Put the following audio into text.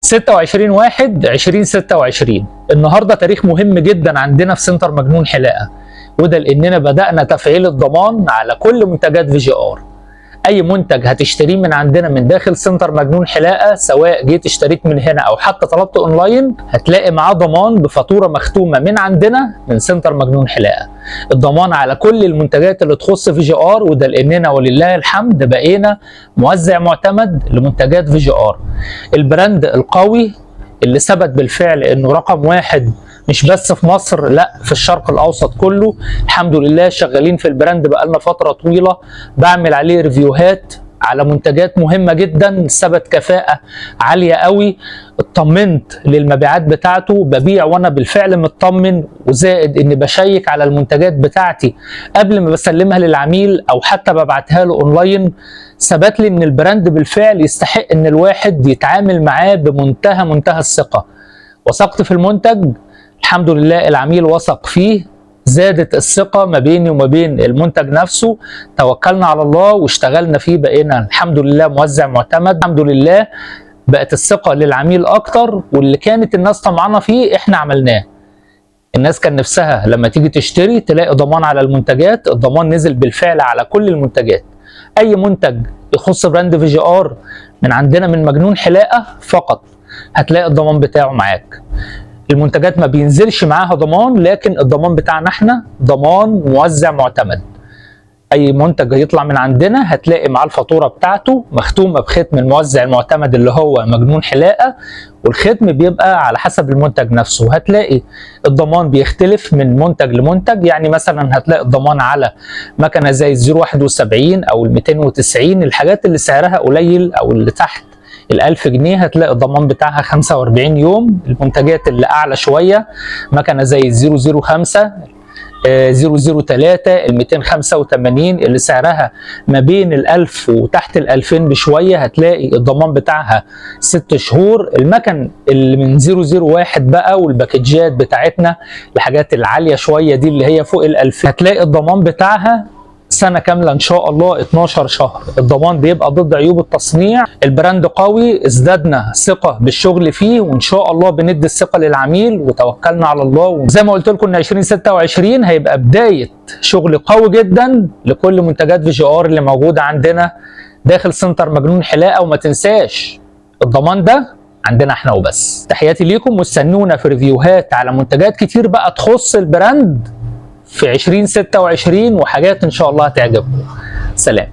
26/1/2026 النهارده تاريخ مهم جدا عندنا في سنتر مجنون حلاقه، وده لاننا بدأنا تفعيل الضمان على كل منتجات VGR. اي منتج هتشتريه من عندنا من داخل سنتر مجنون حلاقه، سواء جيت اشتريت من هنا او حتى طلبت اونلاين، هتلاقي معاه ضمان بفاتوره مختومه من عندنا من سنتر مجنون حلاقه. الضمان على كل المنتجات اللي تخص VGR، وده لاننا ولله الحمد بقينا موزع معتمد لمنتجات VGR، ال brand القوي اللي ثبت بالفعل انه رقم واحد مش بس في مصر، لا في الشرق الاوسط كله. الحمد لله شغالين في ال brand بقالنا فترة طويلة، بعمل عليه review هات على منتجات مهمة جدا، ثبت كفاءة عالية قوي، اطمنت للمبيعات بتاعته، ببيع وانا بالفعل مطمن، وزائد اني بشيك على المنتجات بتاعتي قبل ما بسلمها للعميل او حتى ببعتها له اونلاين. ثبت لي ان ال brand بالفعل يستحق ان الواحد يتعامل معاه بمنتهى منتهى الثقة. وثقت في المنتج، الحمد لله العميل وثق فيه، زادت الثقة ما بيني وما بين المنتج نفسه، توكلنا على الله واشتغلنا فيه، بقينا الحمد لله موزع معتمد. الحمد لله بقت الثقة للعميل أكتر، واللي كانت الناس طمعانة فيه احنا عملناه. الناس كان نفسها لما تيجي تشتري تلاقي ضمان على المنتجات، الضمان نزل بالفعل على كل المنتجات. أي منتج يخص brand VGR من عندنا من مجنون حلاقة فقط هتلاقي الضمان بتاعه معاك. المنتجات ما بينزلش معاها ضمان، لكن الضمان بتاعنا احنا ضمان موزع معتمد. اي منتج هيطلع من عندنا هتلاقي معاه الفاتورة بتاعته مختومه بختم الموزع المعتمد اللي هو مجنون حلاقه، والختم بيبقى على حسب المنتج نفسه. هتلاقي الضمان بيختلف من منتج لمنتج، يعني مثلا هتلاقي الضمان على مكنه زي ال 071 او ال 290، الحاجات اللي سعرها قليل او اللي تحت ال1000 جنيه هتلاقي الضمان بتاعها 45 يوم. المنتجات اللي اعلى شوية، مكنه زي ال 005، 003، ال 285 اللي سعرها ما بين ال1000 وتحت ال2000 بشوية هتلاقي الضمان بتاعها 6 شهور. المكن اللي من 001 بقى وال package ات بتاعتنا الحاجات العالية شوية دي اللي هي فوق ال2000 هتلاقي الضمان بتاعها سنة كاملة إن شاء الله، 12 شهر. الضمان بيبقى ضد عيوب التصنيع. ال brand قوي، ازددنا ثقة بالشغل فيه، وإن شاء الله بندي الثقة للعميل وتوكلنا على الله. وزي ما قلت لكم إن 2026 هيبقى بداية شغل قوي جدا لكل منتجات VGR اللي موجودة عندنا داخل سنتر مجنون حلاقة. وما تنساش الضمان ده عندنا احنا وبس. تحياتي ليكم، واستنونا في review هات على منتجات كتير بقى تخص ال brand في 2026 وحاجات ان شاء الله هتعجبكم. سلام.